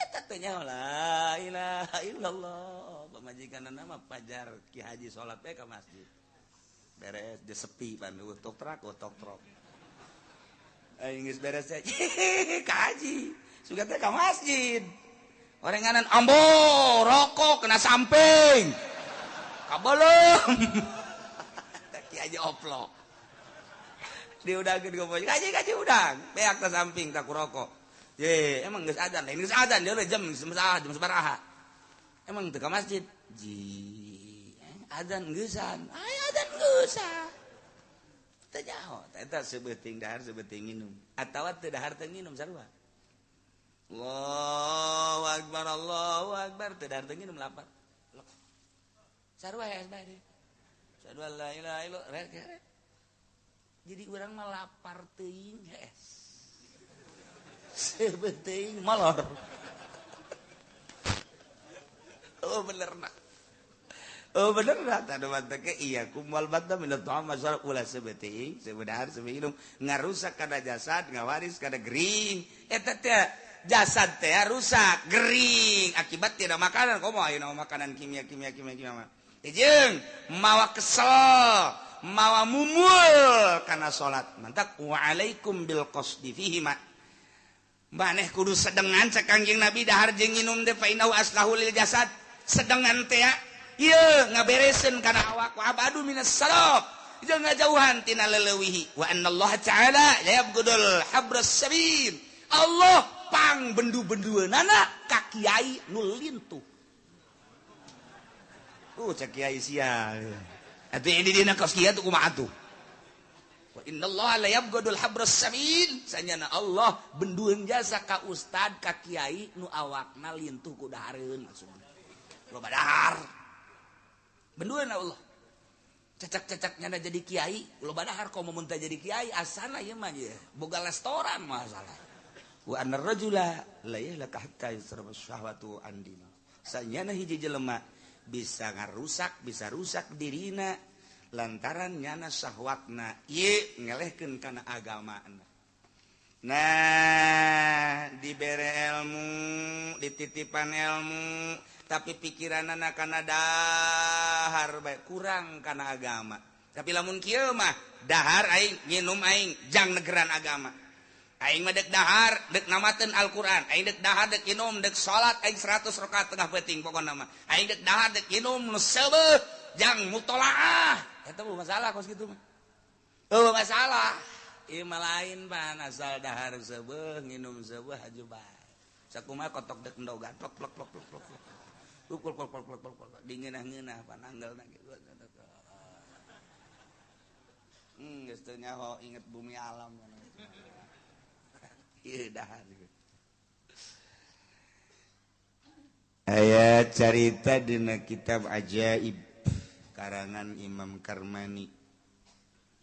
A: Eta teh nyaho la ilaha illallah. Pamajikanna mah pajar Ki Haji salat we ka masjid. Beres dia sepi pan eueuh tok trak tok trok. Aing geus beres teh ka haji. Sugan teh ka masjid. Orenganan ambo rokok kena samping. Kabelum. Teh Ki Haji oplok. Diudangkeun ku kaji udang. Beak ta samping tak ku rokok. Ye, emang geus adzan, lain geus adzan deui jam jam sabaraha. Emang teu ka masjid. Ji, adzan geusan. Aya adzan geusan. Teu nyaho, eta seubeuting dahar seubeuting nginum. Atawa teu dahar teu nginum sarua. Allahu akbar, Allahu akbar, teu dahar teu nginum lapar. Sarua ya bae. Asyhadu an la ilaha illallah. Jadi urang mah lapar teuing hees. Sebeting molor. Oh bener nak. Oh bener nak. Tadu mantake iya kumal batta minat ta'am masyarakat ulah sebeting sebedahar sebinum ngarusak kana jasad ngawaris kana gering. Eta teh jasad teh rusak gering akibat tidak makanan. Komo ayeuna makanan kimia kimia kimia kimia mah. Jeung mawa kesel, mawa mumul kana salat. Mantak wa alaikum bil qasdi fihi ma. Maneh kudu sedengan cek Kangjeng Nabi dahar jeung nginum teh fa innahu aslahu lil jasad. Sedengan teh Ieu ngabereseun kana awak wa abadu minas saraf jeung ngajauhan tina leleuwihi wa annallaha ta'ala la yabghudul habras sabil. Allah pang bendu-bendueunana ka kiai nu lintuh. Cek kiai sia. Atuh ini dina kos kieu tuh kumaha tuh? Wa innallaha la yabghadul habras sabil. Sanyana Allah bendueun jasa ka ustad ka kiai nu awakna lintuh ku dahareun maksudna. Loba dahar. Bendueun Allah. Cecak-cecak nyana jadi kiai, loba dahar komo mun teh jadi kiai asana ieu mah ieu. Boga restoran masalah. Wa annar rajula la yahlaka hatta yusraba syahwatu an dini. Sanyana hiji jelema bisa ngarusak, bisa rusak dirina lantaran nyana syahwatna ieu ngelehkeun kana agamana. Nah, dibere ilmu, dititipan ilmu, tapi pikiranana kana dahar bae kurang kana agama. Tapi lamun kieu mah dahar aing, nginum aing jang negeran agama. Aing mah dek dahar, dek namateun Al-Qur'an. Aing dek dahar, dek inum, dek salat aing 100 rakaat tengah peuting pokona mah. Aing dek dahar, dek inum nu seubeuh jang mutolaah. Eta mah masalah kos kitu mah. Eueuh masalah. Ieu mah lain pan asal dahar seubeuh, nginum seubeuh haju bae. Sakumaha kotok dek endogan plok plok plok plok plok. Plok plok plok plok plok. Dingeunah-ngeunah pan anggelna kitu. Geus teu nyaho inget bumi alam. Aya carita dina kitab Ajaib karangan Imam Karmani.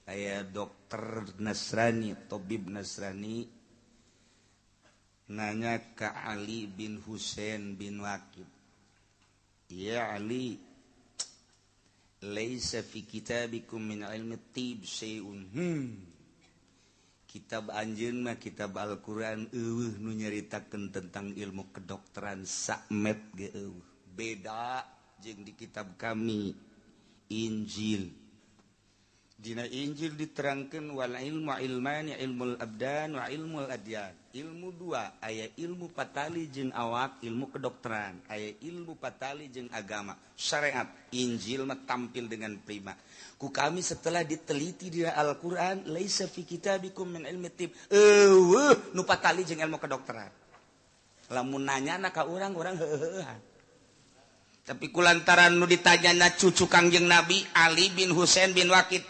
A: Aya dokter Nasrani, tabib Nasrani nanya ke Ali bin Husain bin Waqid. Ya Ali, laisa fi kitabikum min ilmi tib syai'un. Kitab anjeun mah kitab Al-Qur'an eueuh nu nyaritakeun tentang ilmu kedokteran sakmet ge eueuh. Beda jeung di kitab kami Injil. Dina Injil diterangkeun wal ilmu ilmani ilmul abdan wa ilmul adyan. Ilmu dua, aya ilmu patali jeung awak, ilmu kedokteran, aya ilmu patali jeung agama, syariat. Injil mah tampil dengan prima. Ku kami setelah diteliti di Al-Qur'an, laisa fi kitabikum min ilmi tib. Eueuh nu patali jeung ilmu kedokteran. Lamun nanyana ka urang, urang heuheuhan. Tapi kulantaran nu ditanyana cucu Kangjeng Nabi Ali bin Husain bin Waqid.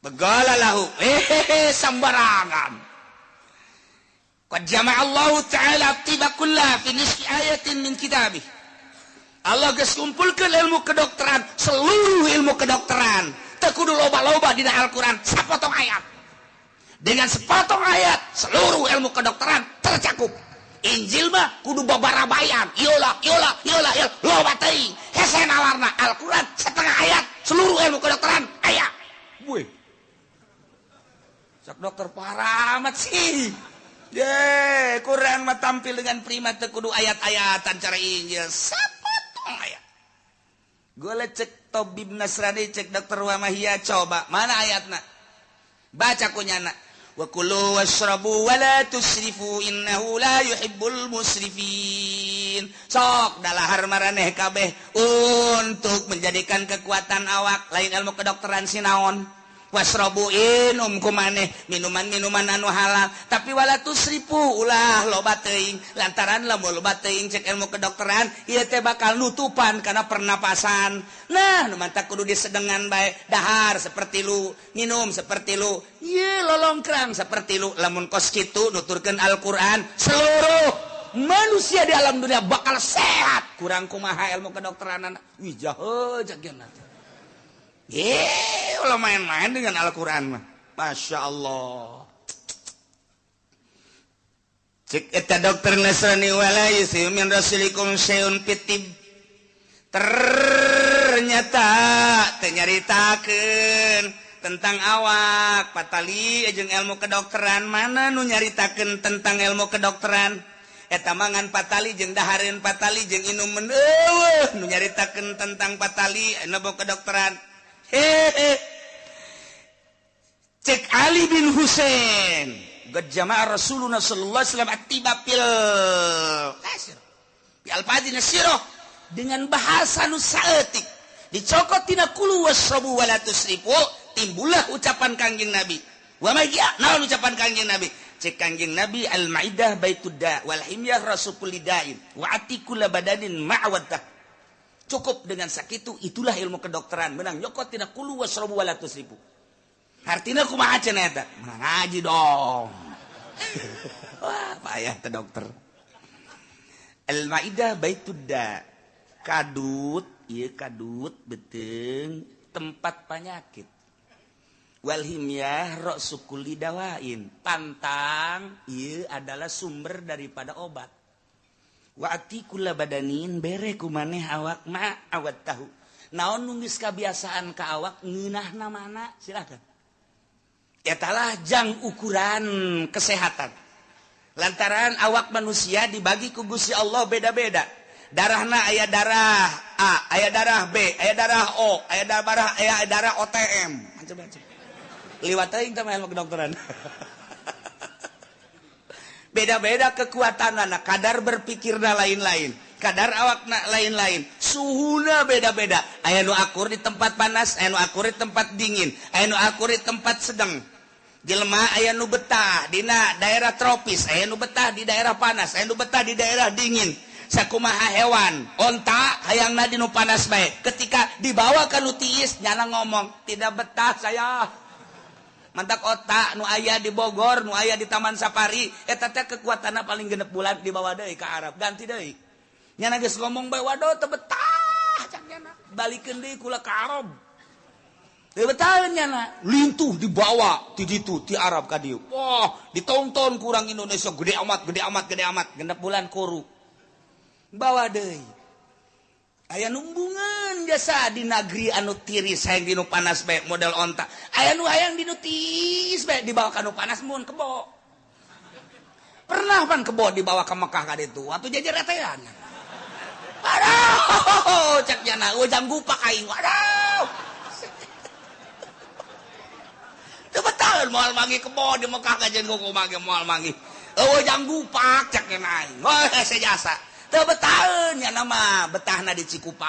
A: Begala lahu, sembarangan. Qad jama'a Allah Ta'ala tiba kulla fi nisfi ayatin min kitabih. Allah geus kumpulkeun ilmu kedokteran, seluruh ilmu kedokteran. Teu kudu loba-loba dina Al-Qur'an, sapotong ayat. Dengan sepotong ayat, seluruh ilmu kedokteran tercakup. Injil mah kudu babarabayan, iola iola iola iola loba teuing. Hese nalarna Al-Qur'an setengah ayat, seluruh ilmu kedokteran aya. Wih. Sok dokter parah amat sih. Ye, Quran mah tampil dengan prima teu kudu ayat-ayatan cara Injil. Sapotong ayat. Gole cek tabib Nasrani cek dokter Wamahia coba mana ayatna? Baca kunyana. Wa kulu washrabu wa la tusrifu innahu la yuhibbul musrifin. Sok dalahar maraneh kabeh untuk menjadikan kekuatan awak lain ilmu kedokteran sinaon. Wasrobu inum kumaneh minuman-minuman anu halal tapi wala tusrifu ulah loba teuing lantaran lamun loba teuing cek ilmu kedokteran ieu teh bakal nutupan kana pernapasan. Nah nu mantak kudu disedengan bae dahar seperti lu minum seperti lu ieu lolongkrang seperti lu lamun kos kitu nuturkeun Al-Qur'an seluruh manusia di alam dunia bakal sehat. Kurang kumaha ilmu kedokteran wih jahe jagian teh. Ulah main-main dengan Al-Qur'an mah. Masya Allah. Cek eta dokter Nasrani wala yusiu min rasulikum syai'un fitib. Ternyata teu nyaritakeun tentang awak patali jeung ilmu kedokteran mana nu nyaritakeun tentang ilmu kedokteran. Eta mangan patali jeung dahareun patali jeung inumeun eueuh nu nyaritakeun tentang patali ilmu kedokteran. Hehe. Cek Ali bin Husain gad jama'a Rasulullah sallallahu alaihi wasallam attiba fil kasir bi alfadin sirah Dengan bahasa nu saeutik dicokot tina kulu wasrabu wala tusrifu, timbullah ucapan Kangjeng Nabi. Wa ma naon ucapan Kangjeng Nabi? Cek Kangjeng Nabi, al maidah baitud da wal himyah rasul kulli da'in wa atikula badanin ma'awaddah. Cukup dengan sakitu, itulah ilmu kedokteran. Menang nyokot tina kulu wasrabu wala tusrifu. Artinya kumaha cenah eta? Menang ngaji dong. Wah, payah teh dokter. Al maidah baitud da. Kadut, ieu kadut beuteung tempat penyakit. Wal himyah ra'su kulli dawain. Pantang ieu adalah sumber daripada obat. Wa atikula badanin, bere ku maneh awak ma awat tahu. Naon nu geus kabiasaan ka awak ngeunahna mana silakan. Etalah jang ukuran kesehatan. Lantaran awak manusia dibagi ku Gusti Allah beda-beda. Darahna aya darah A, aya darah B, aya darah O, aya darah, aya darah OTM, macam-macam. Liwat teuing teh mah ilmu kedokteran. Beda-beda kekuatanana, kadar berpikirna lain-lain, kadar awakna lain-lain, suhuna beda-beda. Aya nu akur di tempat panas, aya nu akur di tempat dingin, aya nu akur di tempat sedang. Jelema aya nu betah dina daerah tropis, aya nu betah di daerah panas, aya nu betah di daerah dingin. Sakumaha hewan, onta hayangna di nu panas bae. Ketika dibawa ka nu tiis, nyana ngomong, "Tidak betah saya." Mantak otak nu aya di Bogor, nu aya di Taman Safari, eta teh kekuatanna paling 6 bulan, dibawa deui ka Arab, ganti deui. Nyana geus ngomong bae, "Waduh, teu betah," cak nyana. "Balikeun deui kula ka Arab." Teu betah nyana, lintuh dibawa ti ditu ti Arab ka dieu. Wah, ditonton kurang Indonesia gede amat, gede amat, gede amat, 6 bulan kuru. Bawa deui. Aya numbungan jasa di negeri anu tiris, hayang dinu panas bae model onta. Aya nu hayang dinu tiis bae, dibawa ka nu panas mun kebo. Pernah pan kebo dibawa ke Mekah ka ditu, atuh jajaretean. Aduh, cek nyana, ujang gupak aing. Waduh. Teu betah moal manggih kebo di Mekah kajen kumaha ge moal manggih. Eueuh gupak cek nyana aing. Wah, sejasa. Teu betaheun nya nama betahna di Cikupa.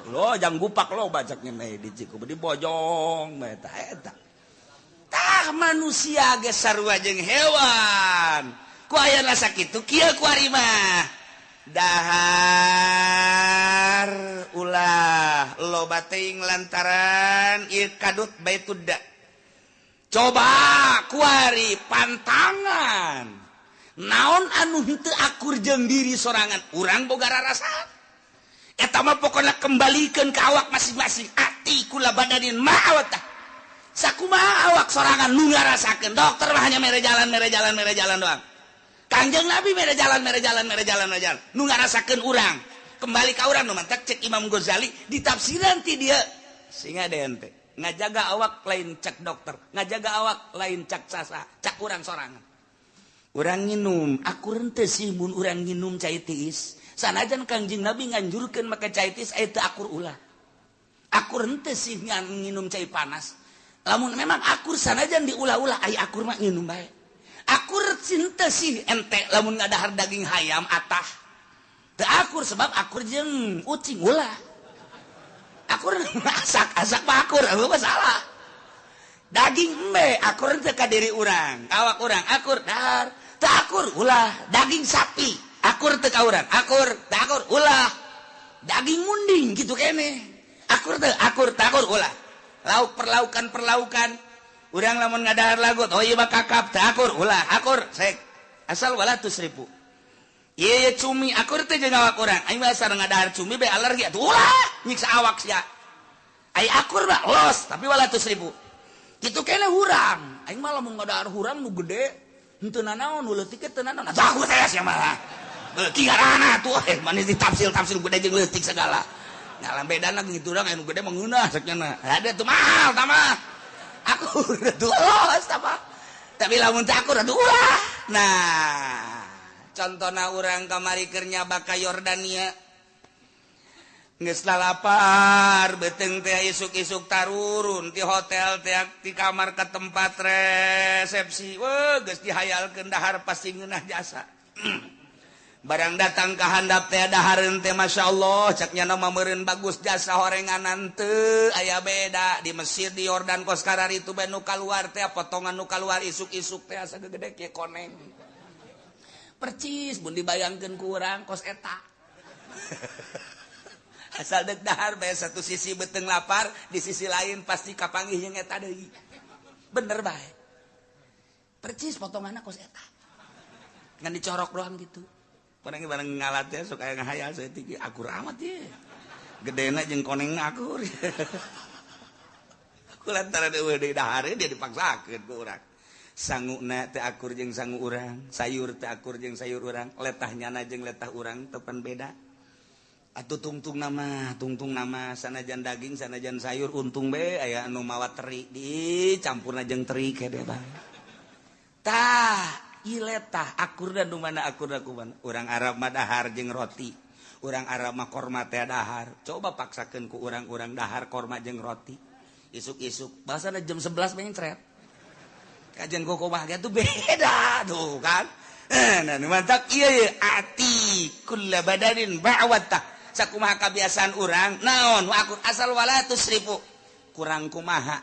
A: Lo jang gupak lo bacaknya di Cikupa di Bojong eta eta. Tah manusia ge sarua jeung hewan. Ku ayana sakitu kieu kuari mah. Dahar ulah loba teuing lantaran ieu kadut baitud da. Coba kuari pantangan. Naon anu henteu akur jeung diri sorangan, urang boga rarasa. Eta mah pokona kembalikan ke awak masing-masing. Ati kula badanin ma'awatah. Sakumaha awak sorangan nu ngarasakeun. Dokter mah hanya mere jalan, mere jalan, mere jalan doang. Kangjeng Nabi mere jalan, mere jalan, mere jalan, mere jalan. Nu ngarasakeun urang. Kembali ka urang nu mantak cek Imam Ghazali ditafsiran ti dia. Sehingga ente ngajaga awak lain cek dokter, ngajaga awak lain cek sasa, cak urang sorangan. Urang nginum, akur henteu sih mun urang nginum cai tiis? Sanajan Kangjeng Nabi nganjurkeun make cai tiis, aya teu akur ulah. Akur henteu sih nginum cai panas? Lamun memang akur, sanajan diulah-ulah, aya akur mah nginum bae. Akur henteu sih ente lamun ngadahar daging hayam atah? Teu akur sebab akur jeung ucing, ulah. Akur asak asak mah akur, eueuh masalah. Daging embe akur teu ka diri urang, awak urang akur dahar, teu akur ulah. Daging sapi akur teu ka urang? Akur, teu akur ulah. Daging munding gitu kene akur teu? Akur, teu akur ulah. Lauk perlaukan perlaukan urang lamun ngadahar lagut, oh iya mah kakap, teu akur ulah, akur sek asal wala tusrifu. Ieu cumi akur teu jeung awak urang? Aing mah asal ngadahar cumi be alergi atuh ulah, nyiksa awak sia. Ai akur mah los, tapi wala tusrifu. Kitu kene hurang. Aing mah lamun ngadahar hurang nu gede henteu nanaon, nu leutik teu nanaon. Atuh aku teh sia malah. Beuki ngarana tuh eh manis ditafsil-tafsil gede jeung leutik segala. Nah, bedana gitu urang anu gede mah ngeunah saknya. Ada tuh mahal tah. Aku tuh los tah. Tapi lamun teu akur atuh ulah. Nah, contohna urang kamari keur nyaba ka Yordania. Geus lalapar beuteung teh, isuk-isuk tarurun ti hotel teh, ti kamar ke tempat resepsi. Weh, geus dihayalkeun dahar pasti ngeunah jasa. Barang datang ka handap teh dahareun teh Masya Allah cak nyana mah meureun bagus jasa horenganan teu aya beda di Mesir di Yordan kos kararitu bae nu kaluar teh potongan nu kaluar isuk-isuk teh asa gegede kieu koneng. Percis mun dibayangkeun ku urang kos eta. Asal deuk dahar bae satu sisi beuteung lapar, di sisi lain pasti kapanggih jeung eta deui. Bener bae. Percis potonganna kos eta. Ngan dicorok doang gitu. Barang barang ngalat ya sok aya ngahayal saeutik akur amat ye. Gedena jeung konengna akur. Kulantaran eueuh deui dahar dia dipaksakeun ku urang. Sanguna teu akur jeung sangu urang, sayur teu akur jeung sayur urang, letah nyana jeung letah urang tepan beda. Atuh tungtung nama sanajan daging sanajan sayur untung be aya anu mawa teri dicampurna jeung teri kede bae. Tah iletah akur dan mana akur dan kuman. Urang Arab mah dahar jeung roti, urang Arab mah korma teh dahar. Coba paksakeun ku urang-urang dahar korma jeung roti. Isuk-isuk bahasana jam 11 mencret. Kajian koko mah tuh beda tuh kan. Nah mantap ieu ye ati kulla badanin ba'watah. Sakumaha kabiasaan urang naon akur asal wala tusrifu. Kurang kumaha.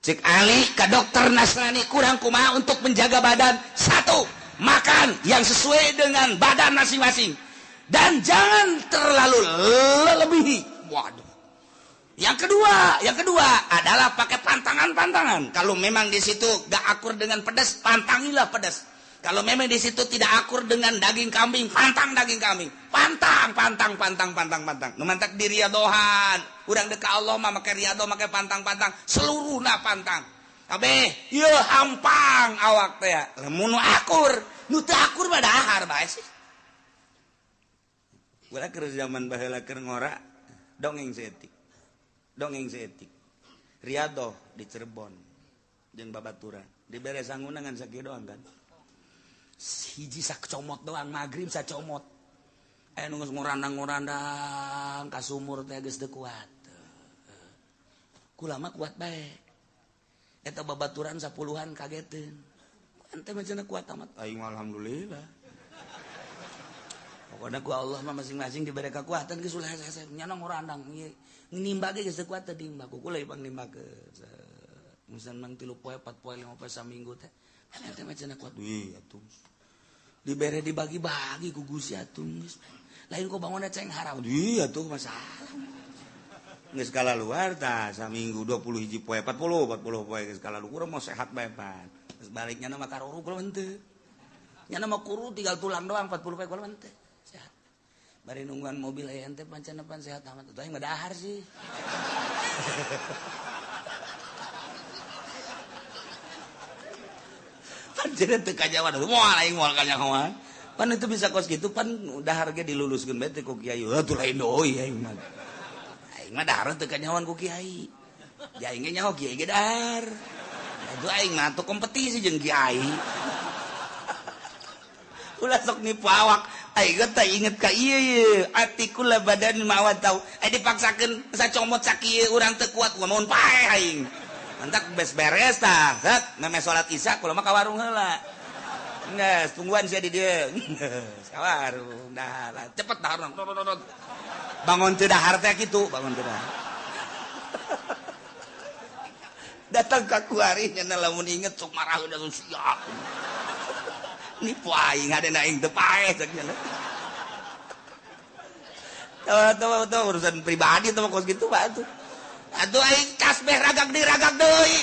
A: Cek Ali ke dokter Nasrani kurang kumaha untuk menjaga badan. Satu, makan yang sesuai dengan badan masing-masing dan jangan terlalu lebihi. Waduh. Yang kedua adalah pakai pantangan-pantangan. Kalau memang di situ gak akur dengan pedas, pantangilah pedas. Kalau memang di situ tidak akur dengan daging kambing, pantang daging kambing. Pantang, pantang, pantang, pantang, pantang. Nu mantak di riadohan. Urang deka Allah mah make riadoh, make pantang-pantang, seluruhna pantang. Kabeh, ieu hampang awak teh. Lamun nu akur, nu teu akur mah dahar bae sih. Ulah keur zaman baheula keur ngora, dongeng saeutik. Dongeng saeutik. Riadoh di Cirebon jeung babaturan. Dibere sanguna ngan sakieu doang kan. Hiji sacomot doang magrib sacomot. Aya nu geus ngorandang-ngorandang ka sumur teh geus teu kuat. Kula mah kuat bae. Eta babaturan 10-an kageteun. Ente mah cenah kuat amat. Aing mah alhamdulillah. Pokona ku Allah mah masing-masing dibere kekuatan geus ulah hese-hese nyana ngorandang nimba ge geus teu kuat teh nimba ku kula ipang nimbakeun. Musan mang 3 poe 4 poe 5 poe saminggu teh. Ente mah cenah kuat. Wih atuh. Dibere dibagi-bagi ku Gusti atuh geus. Lain kok bangunna ceng haram. Iya tuh masalah. Geus kalaluar tah saminggu 20 hiji poe 40 poe geus kalaluar urang mau sehat bae pan. Geus baliknya mah karuru kula henteu. Nyana mah kuru tinggal tulang doang 40 poe kula henteu. Sehat. Bari nungguan mobil aya henteu pancana pan sehat amat. Atuh aing mah dahar sih. Jadi teu kajawan moal aing moal kanyahoan. Pan itu bisa kos gitu pan dahar ge diluluskeun bae teh ku kiai. Atuh lain deui aing mah. Aing mah dahar teu kanyahoan ku kiai. Ja aing ge nyaho kiai ge dahar. Atuh aing mah atuh kompetisi jeung kiai. Ulah sok nipu awak. Aing ge teh inget ka ieu ye, atikul badan mawat tau. Eh dipaksakeun sacomot sakieu urang teu kuat mun paeh aing. Mantak bes beres tah, set meme salat isya kula mah ka warung heula. Geus, tungguan sia di dieu. Geus, ka warung dah, cepet dahar. Bangun teu dahar teh kitu, bangun teu dahar. Datang ka kuari nya lamun inget sok marah udah siap. Nipu aing hadena aing teu paeh cek nya. Tahu urusan pribadi teh mah kos kitu bae atuh. Aduh aing tasbih ragak deui ragak deui.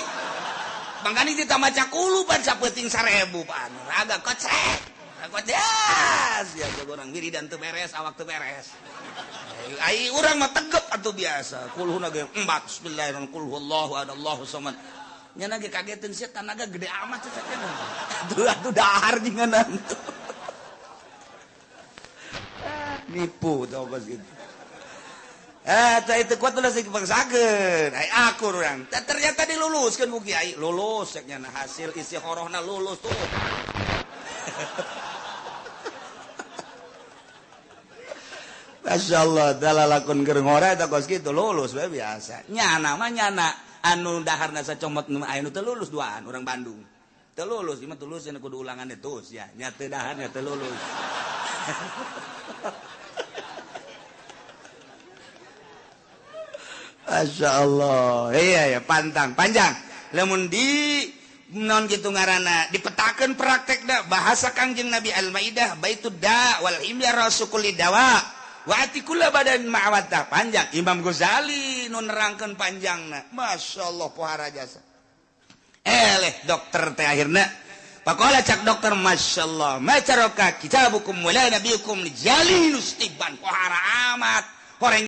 A: Mangkani ditambah cakulu pan sapeuting 1000 pan. Ragak kocek. Kocek. Ya urang wiridan teu beres, awak teu beres. Ai urang mah tegep atuh biasa. Kulhuna ge empat bismillahirrahmanirrahim. Qul huwallahu ahad, Allahu samad. Nya ge kageteun sia tanaga gede amat cenah. Aduh atuh dahar jeung nipu tau kos kitu. Itu kuat ulah sing dipaksakeun. Ai akur urang. Ternyata diluluskeun ku kiai. Lulus cek nya hasil istikharahna lulus tuh. Masya Allah, dalalakon keur ngora eta kos kitu lulus we biasa. Nyana mah nyana anu daharna sacomot nu aya nu teu lulus duaan urang Bandung. Teu lulus, ieu mah tulus cenah kudu ulangan teh tus ya. Nya teu daharna teu lulus. Masya Allah, iya ya, pantang panjang lamun di non gitu ngaranna dipetakeun praktekna bahasa Kangjeng Nabi. Al-Maidah baitud da wal himya rasu kulli dawa wa atikula badan ma'awata. Panjang, Imam Ghazali nu nerangkeun panjangna. Masya Allah, pohara jasa eleh dokter teh. Akhirna pakola cak dokter, "Masya Allah, ma taraka kitabukum wala nabiyukum lijalinus tibban." Pohara amat horeng.